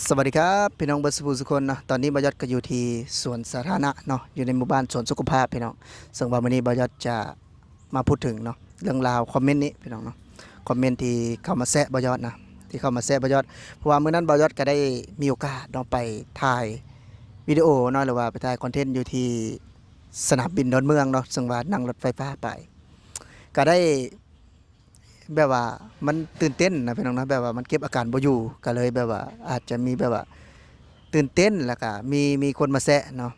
ສະຫວັດດີຄັບ ພີ່ນ້ອງເບິດສູ່ຜູ້ສູ່ຄົນເນາະ. ຕອນນີ້ບ່າວຍອດກໍຢູ່ທີ່ສວນສາທາລະນະເນາະ ຢູ່ໃນໝູ່ບ້ານສວນສຸຂະພາບ ພີ່ນ້ອງ. ເຊິ່ງວ່າມື້ນີ້ບ່າວຍອດຈະມາພູດເຖິງເນາະ ເລື່ອງລາວຄອມເມັນນີ້ ພີ່ນ້ອງເນາະ, ຄອມເມັນທີ່ເຂົ້າມາແຊະບ່າວຍອດນະ ທີ່ເຂົ້າມາແຊະບ່າວຍອດ. ເພາະວ່າມື້ນັ້ນບ່າວຍອດກໍໄດ້ມີໂອກາດເນາະ ໄປຖ່າຍວິດີໂອເນາະ ຫຼືວ່າໄປຖ່າຍຄອນເທັນຢູ່ທີ່ສະໜາມບິນດອນເມືອງເນາະ, ເຊິ່ງວ່ານັ່ງລົດໄຟຟ້າໄປ ກໍໄດ້ ແບບວ່າມັນຕື່ນເຕັ້ນນະ ພີ່ນ້ອງເນາະ, ແບບວ່າມັນເກັບອາການບໍ່ຢູ່ ກໍເລີຍແບບວ່າອາດຈະມີແບບວ່າຕື່ນເຕັ້ນ ແລ້ວກໍມີ ມີຄົນມາແຊະເນາະ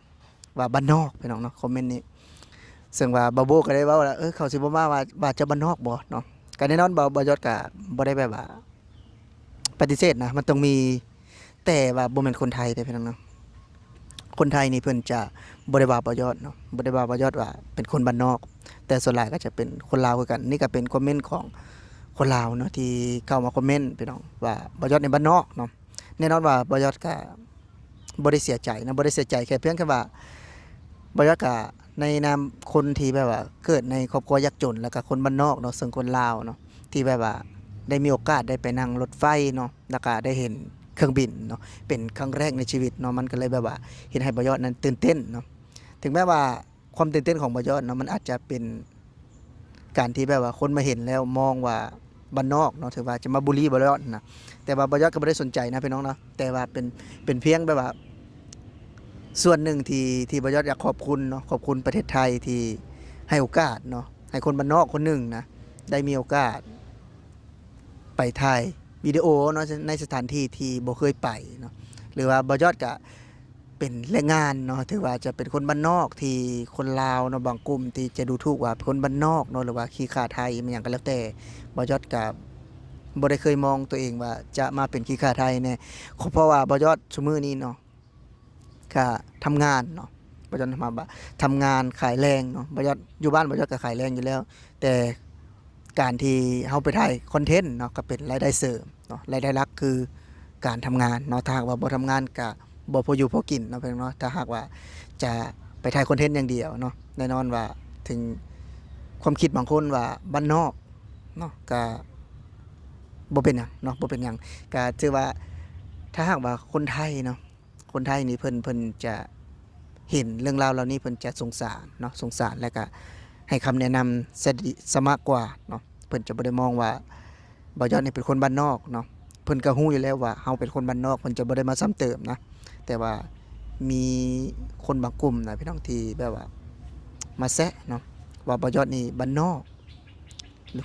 ວ່າບ້ານນອກ ພີ່ນ້ອງເນາະ, ຄອມເມັນນີ້. ເຊິ່ງວ່າບ່າວໂບກໍໄດ້ເວົ້າວ່າ ເອີ ເຂົາຊິບໍ່ມາວ່າ ວ່າເຈົ້າບ້ານນອກບໍ່ເນາະ. ກໍແນ່ນອນ ບ່າວ ບ່າວຍອດກໍບໍ່ໄດ້ແບບວ່າປະຕິເສດນະ, ມັນຕ້ອງມີ ແຕ່ວ່າບໍ່ແມ່ນຄົນໄທເດ້ ພີ່ນ້ອງເນາະ. ຄົນໄທນີ້ເພິ່ນຈະບໍ່ໄດ້ວ່າບ່າວຍອດເນາະ, ບໍ່ໄດ້ວ່າບ່າວຍອດວ່າເປັນຄົນບ້ານນອກ, ແຕ່ສ່ວນຫຼາຍກໍຈະເປັນຄົນລາວຄືກັນ. ນີ້ກໍເປັນຄອມເມັນຂອງຄົນລາວເນາະ ທີ່ເຂົ້າມາຄອມເມັນ ພີ່ນ້ອງ ວ່າບ່າວຍອດໃນບ້ານນອກເນາະ. ແນ່ນອນວ່າບ່າວຍອດກໍບໍ່ໄດ້ເສຍໃຈນະ, ບໍ່ໄດ້ເສຍໃຈ ແຄ່ພຽງແຕ່ວ່າບ່າວຍອດກໍໃນນາມຄົນທີ່ແບບວ່າເກີດໃນຄອບຄົວຍາກຈົນ ແລ້ວກໍຄົນບ້ານນອກເນາະ, ເຊິ່ງຄົນລາວເນາະ ທີ່ແບບວ່າໄດ້ມີໂອກາດໄດ້ໄປນັ່ງລົດໄຟເນາະ ແລ້ວກະໄດ້ເຫັນເຄື່ອງບິນເນາະ ເປັນຄັ້ງແລກໃນຊີວິດເນາະ, ມັນກໍເລີຍແບບວ່າເຮັດໃຫ້ບ່າວຍອດນັ້ນຕື່ນເຕັ້ນເນາະ. ເຖິງແມ້ວ່າຄວາມຕື່ນເຕັ້ນຂອງບ່າວຍອດເນາະ ມັນອາດຈະເປັນການທີ່ແບບວ່າຄົນມາເຫັນແລ້ວມອງວ່າບ້ານນອກເນາະ ຖືວ່າຈະມາບູລີບ່າວຍອດນະ, ແຕ່ວ່າບ່າວຍອດກໍບໍ່ໄດ້ສົນໃຈນະ ພີ່ນ້ອງເນາະ. ແຕ່ວ່າເປັນ ເປັນພຽງແບບວ່າສ່ວນໜຶ່ງທີ່ ທີ່ບ່າວຍອດຢາກຂອບຄຸນເນາະ, ຂອບຄຸນປະເທດໄທທີ່ໃຫ້ໂອກາດເນາະ ໃຫ້ຄົນບ້ານນອກຄົນໜຶ່ງນະ ໄດ້ມີໂອກາດ ໄປຖ່າຍວິດີໂອເນາະ ໃນສະຖານທີ່ທີ່ບໍ່ເຄີຍໄປເນາະ, ຫຼືວ່າບ່າວຍອດກະເປັນແຮງງານເນາະ, ຖືວ່າຈະເປັນຄົນບ້ານນອກທີ່ຄົນລາວເນາະ ບາງກຸ່ມທີ່ຈະດູຖູກວ່າເປັນຄົນບ້ານນອກເນາະ ຫຼືວ່າຂີ້ຂ້າໄທ ແມ່ນຫຍັງກໍແລ້ວແຕ່. ບ່າວຍອດກະບໍ່ໄດ້ເຄີຍມອງຕົວເອງວ່າຈະມາເປັນຂີ້ຂ້າໄທແນ່, ເພາະວ່າບ່າວຍອດຊຸມື້ນີ້ເນາະ ກະທຳງານເນາະ, ບ່າວຍອດມາວ່າທຳງານຂາຍແລງເນາະ. ບ່າວຍອດຢູ່ບ້ານ ບ່າວຍອດກະຂາຍແລງຢູ່ແລ້ວ, ແຕ່ການທີ່ເຮົາໄປຖ່າຍຄອນເທັນເນາະ ກະເປັນລາຍໄດ້ເສີມເນາະ, ລາຍໄດ້ຫຼັກຄືການທຳງານເນາະ. ຖ້າຫາກວ່າບໍ່ທຳງານກະບໍ່ພໍຢູ່ພໍກິນເນາະ ພີ່ນ້ອງເນາະ. ຖ້າຫາກວ່າຈະໄປຖ່າຍຄອນເທັນຢ່າງດຽວເນາະ, ແນ່ນອນວ່າເຖິງຄວາມຄິດບາງຄົນວ່າບ້ານນອກເນາະ ກະບໍ່ເປັນຫຍັງເນາະ, ບໍ່ເປັນຫຍັງ. ກະຖືວ່າຖ້າຫາກວ່າຄົນໄທເນາະ ຄົນໄທນີ້ເພິ່ນ ເພິ່ນຈະເຫັນເລື່ອງລາວເຫຼົ່ານີ້ ເພິ່ນຈະສົງສານເນາະ, ສົງສານ ແລ້ວກະໃຫ້ຄຳແນະນຳຊະດີ ຊະມາກກວ່າເນາະ, ເພິ່ນຈະບໍ່ໄດ້ມອງວ່າບ່າວຍອດນີ້ເປັນຄົນບ້ານນອກເນາະ. ເພິ່ນກໍຮູ້ຢູ່ແລ້ວວ່າເຮົາເປັນຄົນບ້ານນອກ ເພິ່ນຈະບໍ່ໄດ້ມາຊ້ຳເຕີມນະ, ແຕ່ວ່າມີຄົນບາງກຸ່ມນະ ພີ່ນ້ອງ ທີ່ແບບວ່າມາແຊະເນາະ ວ່າບ່າວຍອດນີ້ບ້ານນອກ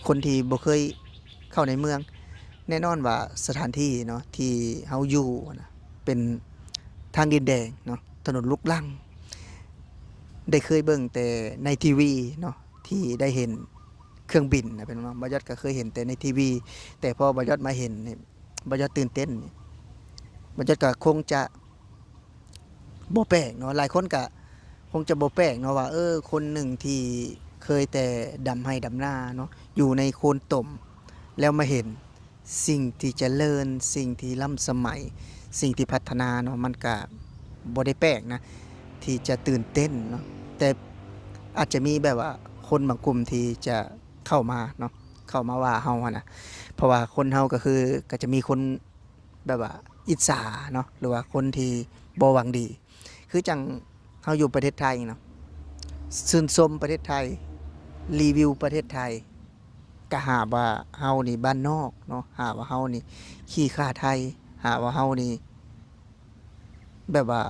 ຄົນທີ່ບໍ່ເຄີຍເຂົ້າໃນເມືອງ. ແນ່ນອນວ່າສະຖານທີ່ເນາະ ທີ່ເຮົາຢູ່ນະ ເປັນທາງດິນແດງເນາະ ຖະໜົນລູກລັງ, ໄດ້ເຄີຍເບິ່ງແຕ່ໃນທີວີເນາະ ທີ່ໄດ້ເຫັນເຄື່ອງບິນນະ ເປັນ ບ່າວຍອດກໍເຄີຍເຫັນແຕ່ໃນທີວີ, ແຕ່ພໍບ່າວຍອດມາເຫັນນີ້ ບ່າວຍອດຕື່ນເຕັ້ນ, ບ່າວຍອດກໍຄົງຈະ ບໍ່ແປກເນາະ, ຫຼາຍຄົນກະຄົງຈະບໍ່ແປກເນາະວ່າ ເອີ ຄົນໜຶ່ງທີ່ເຄີຍແຕ່ດຳໄຮ່ດຳນາເນາະ ຢູ່ໃນໂຄນຕົມ ແລ້ວມາເຫັນສິ່ງທີ່ຈະເລີນ, ສິ່ງທີ່ລ້ຳສະໄໝ, ສິ່ງທີ່ພັດທະນາເນາະ, ມັນກະບໍ່ໄດ້ແປກນະ ທີ່ຈະຕື່ນເຕັ້ນເນາະ. ແຕ່ອາດຈະມີແບບວ່າຄົນບາງກຸ່ມທີ່ຈະເຂົ້າມາເນາະ, ເຂົ້າມາວ່າເຮົາຫັ້ນນະ, ເພາະວ່າຄົນເຮົາກໍຄື ກໍຈະມີຄົນ ແບບວ່າອິດສາເນາະ ຫຼືວ່າຄົນທີ່ບໍ່ຫວັງດີ. ຄືຈັ່ງເຮົາຢູ່ປະເທດໄທເນາະ ຊື່ນຊົມປະເທດໄທ, ຣີວິວປະເທດໄທ, ກະຫາວ່າເຮົານີ້ບ້ານນອກເນາະ, ຫາວ່າເຮົານີ້ຂີ້ຂ້າໄທ, ຫາວ່າເຮົານີ້ແບບວ່າ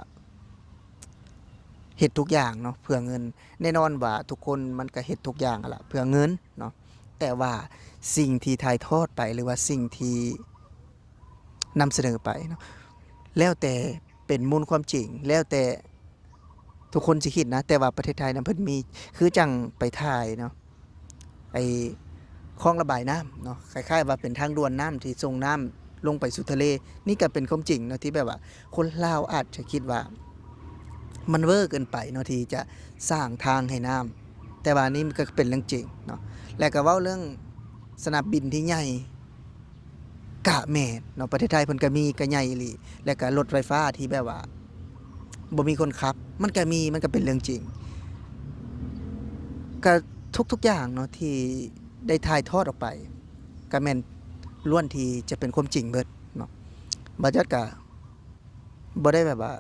ເຮັດທຸກຢ່າງເນາະເພື່ອເງິນ. ແນ່ນອນວ່າທຸກຄົນມັນກະເຮັດທຸກຢ່າງຫັ້ນລະເພື່ອເງິນເນາະ, ແຕ່ວ່າສິ່ງທີ່ຖ່າຍທອດໄປ ຫຼືວ່າສິ່ງທີ່ ນຳສະເໜີໄປເນາະ ແລ້ວແຕ່ເປັນມູນຄວາມຈິງ ແລ້ວແຕ່ທຸກຄົນຊິຄິດນະ. ແຕ່ວ່າປະເທດໄທນະ ເພິ່ນມີ ຄືຈັ່ງໄປຖ່າຍເນາະ ໄອ້ຄອງລະບາຍນ້ຳເນາະ, ຄ້າຍໆວ່າເປັນທາງດ່ວນນ້ຳທີ່ສົ່ງນ້ຳລົງໄປສູ່ທະເລ. ນີ້ກໍເປັນຄວາມຈິງເນາະ ທີ່ແບບວ່າຄົນລາວອາດຈະຄິດວ່າມັນເວີເກີນໄປເນາະ ທີ່ຈະສ້າງທາງໃຫ້ນ້ຳ, ແຕ່ວ່ານີ້ມັນກໍເປັນເລື່ອງຈິງເນາະ. ແລະກໍເວົ້າເລື່ອງສະໜາມບິນທີ່ໃຫຍ່ ກະແມ່ນເນາະ, ປະເທດໄທເພິ່ນກະມີ ກະໃຫຍ່ອີ່ຫຼີ, ແລະກະລົດໄຟຟ້າທີ່ແບບວ່າບໍ່ມີຄົນຂັບ ມັນກະມີ, ມັນກະເປັນເລື່ອງຈິງ. ກະທຸກໆຢ່າງເນາະ ທີ່ໄດ້ຖ່າຍທອດອອກໄປ ກະແມ່ນລ້ວນທີ່ຈະເປັນຄວາມຈິງເບິດເນາະ. ບ່າວຍອດກະ ບໍ່ໄດ້ແບບວ່າ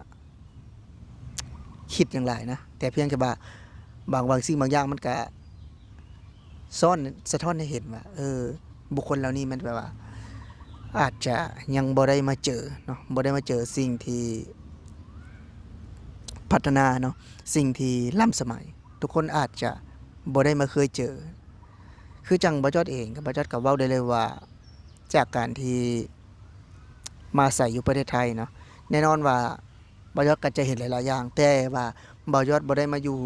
ຄິດຫຍັງຫຼາຍນະ ແຕ່ພຽງແຕ່ວ່າບາງ ບາງສິ່ງບາງຢ່າງມັນກະ ຊ້ອນ ສະທ້ອນໃຫ້ເຫັນວ່າ ເອີ ບຸກຄົນເຫຼົ່ານີ້ມັນແບບວ່າ ອາດຈະຍັງບໍ່ໄດ້ມາເຈີເນາະ ບໍ່ໄດ້ມາເຈີສິ່ງທີ່ພັດທະນາເນາະ ສິ່ງທີ່ລ້ຳສະໄໝ ທຸກຄົນອາດຈະບໍ່ໄດ້ມາເຄີຍເຈີ. ຄືຈັ່ງບ່າວຍອດເອງ ບ່າວຍອດກໍເວົ້າໄດ້ເລີຍວ່າ ຈາກການທີ່ມາອາໄສຢູ່ປະເທດໄທເນາະ ແນ່ນອນວ່າບ່າວຍອດກໍຈະເຫັນຫຼາຍໆຢ່າງ ແຕ່ວ່າບ່າວຍອດບໍ່ໄດ້ມາຢູ່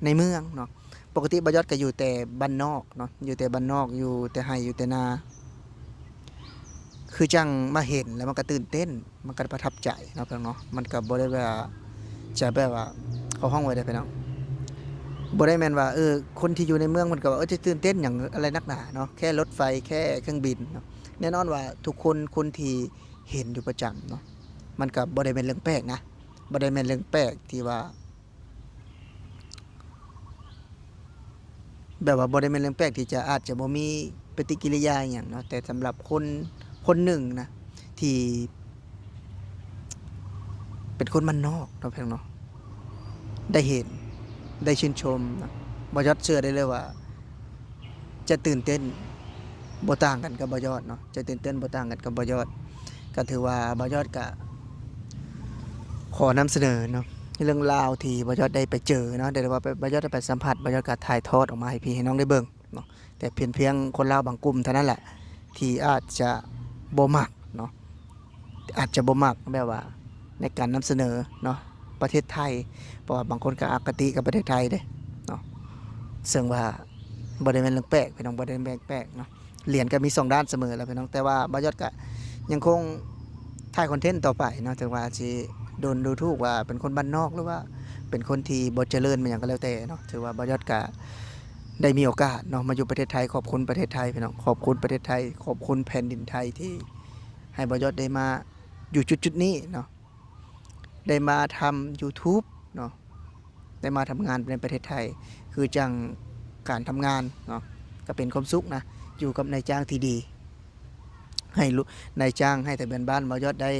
ໃນເມືອງເນາະ ປົກກະຕິບ່າວຍອດກໍຢູ່ແຕ່ບ້ານນອກເນາະ ຢູ່ແຕ່ບ້ານນອກ ຢູ່ແຕ່ໄຮ່ຢູ່ແຕ່ນາ ຄືຈັ່ງມາເຫັນແລ້ວມັນກໍຕື່ນເຕັ້ນ ມັນກໍປະທັບໃຈເນາະ ພີ່ນ້ອງເນາະ ມັນກໍບໍ່ໄດ້ວ່າ ຈະແບບວ່າ ເຂົາຮ້ອງວ່າໃດ ພີ່ນ້ອງ ບໍ່ໄດ້ແມ່ນວ່າ ເອີ ຄົນທີ່ຢູ່ໃນເມືອງເພິ່ນກໍວ່າ ເອີ ຈະຕື່ນເຕັ້ນຫຍັງ ອະໄລນັກໜາເນາະ ແຄ່ລົດໄຟ ແຄ່ເຄື່ອງບິນເນາະ ແນ່ນອນວ່າທຸກຄົນ ຄົນທີ່ເຫັນຢູ່ປະຈຳເນາະ ມັນກໍບໍ່ໄດ້ແມ່ນເລື່ອງແປກນະ ບໍ່ໄດ້ແມ່ນເລື່ອງແປກທີ່ວ່າ ແບບວ່າບໍ່ໄດ້ແມ່ນເລື່ອງແປກທີ່ຈະ ອາດຈະບໍ່ມີປະຕິກິລິຍາອີ່ຫຍັງເນາະ ແຕ່ສຳລັບຄົນ ຄົນໜຶ່ງນະ ທີ່ເປັນຄົນບ້ານນອກເນາະ ພີ່ນ້ອງເນາະ ໄດ້ເຫັນ ໄດ້ຊື່ນຊົມເນາະ ບ່າວຍອດເຊື່ອໄດ້ເລີຍວ່າ ຈະຕື່ນເຕັ້ນບໍ່ຕ່າງກັນກັບບ່າວຍອດເນາະ ຈະຕື່ນເຕັ້ນບໍ່ຕ່າງກັນກັບບ່າວຍອດ ກໍຖືວ່າບ່າວຍອດກະຂໍນຳສະເໜີເນາະ ເລື່ອງລາວທີ່ບ່າວຍອດໄດ້ໄປເຈີເນາະ ໄດ້ວ່າບ່າວຍອດໄດ້ໄປສຳຜັດ ບ່າວຍອດກະຖ່າຍທອດອອກມາໃຫ້ພີ່ໃຫ້ນ້ອງໄດ້ເບິ່ງເນາະ ແຕ່ເປັນພຽງຄົນລາວບາງກຸ່ມເທົ່ານັ້ນແຫຼະ ທີ່ອາດຈະບໍ່ມັກເນາະ ອາດຈະບໍ່ມັກແບບວ່າໃນການນຳສະເໜີເນາະ ປະເທດໄທ ເພາະວ່າບາງຄົນກໍອະຄະຕິກັບປະເທດໄທເດ້ເນາະ ເຊິ່ງວ່າບໍ່ໄດ້ແມ່ນເລື່ອງແປກ ພີ່ນ້ອງ ບໍ່ໄດ້ແມ່ນເລື່ອງແປກເນາະ ຫຼຽນກໍມີສອງດ້ານສະເໝີແຫຼະ ພີ່ນ້ອງ ແຕ່ວ່າບ່າວຍອດກໍຍັງຄົງຖ່າຍຄອນເທັນຕໍ່ໄປເນາະ ເຖິງວ່າຊິໂດນດູຖູກວ່າເປັນຄົນບ້ານນອກ ຫຼືວ່າເປັນຄົນທີ່ບໍ່ຈະເລີນ ແມ່ນຫຍັງກໍແລ້ວແຕ່ເນາະ ຖືວ່າບ່າວຍອດກໍໄດ້ມີໂອກາດເນາະ ມາຢູ່ປະເທດໄທ ຂອບຄຸນປະເທດໄທ ພີ່ນ້ອງ ຂອບຄຸນປະເທດໄທ ຂອບຄຸນແຜ່ນດິນໄທທີ່ ໃຫ້ບ່າວຍອດໄດ້ມາຢູ່ຈຸດໆນີ້ເນາະ ໄດ້ມາທຳ YouTube ເນາະ ໄດ້ມາທຳງານໃນປະເທດໄທ ຄືຈັ່ງການທຳງານເນາະ ກໍເປັນຄວາມສຸກນະ ຢູ່ກັບນາຍຈ້າງທີ່ດີ ໃຫ້ລູກ ນາຍຈ້າງ ໃຫ້ທະບຽນບ້ານບ່າວຍອດໄດ້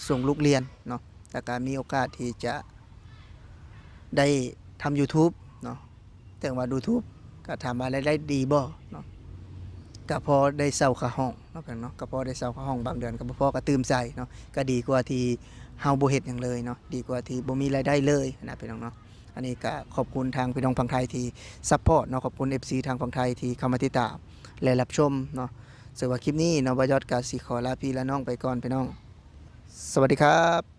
ສົ່ງລູກຮຽນເນາະ ແລ້ວກໍມີໂອກາດທີ່ຈະໄດ້ທຳ YouTube ເນາະ ເຖິງວ່າ YouTube ກໍຖາມວ່າລາຍໄດ້ດີບໍ່ເນາະ ກໍພໍໄດ້ເຊົ່າຄ່າຫ້ອງເນາະ ພີ່ນ້ອງເນາະ ກໍພໍໄດ້ເຊົ່າຄ່າຫ້ອງ ບາງເດືອນກໍບໍ່ພໍກໍຕື່ມໃສ່ເນາະ ກໍດີກວ່າທີ່ເຮົາບໍ່ເຮັດຫຍັງເລີຍເນາະ ດີກວ່າທີ່ບໍ່ມີລາຍໄດ້ເລີຍນະ ພີ່ນ້ອງເນາະ ອັນນີ້ກໍຂອບຄຸນທາງພີ່ນ້ອງຝັ່ງໄທທີ່ຊັບພອດເນາະ ຂອບຄຸນ ເອັຟຊີ ທາງຝັ່ງໄທທີ່ເຂົ້າມາຕິດຕາມ ແລະ ຮັບຊົມເນາະ ເຊິ່ງວ່າຄລິບນີ້ເນາະ ບ່າວຍອດກໍຊິຂໍລາພີ່ລານ້ອງໄປກ່ອນ ພີ່ນ້ອງ ສະຫວັດດີຄັບ.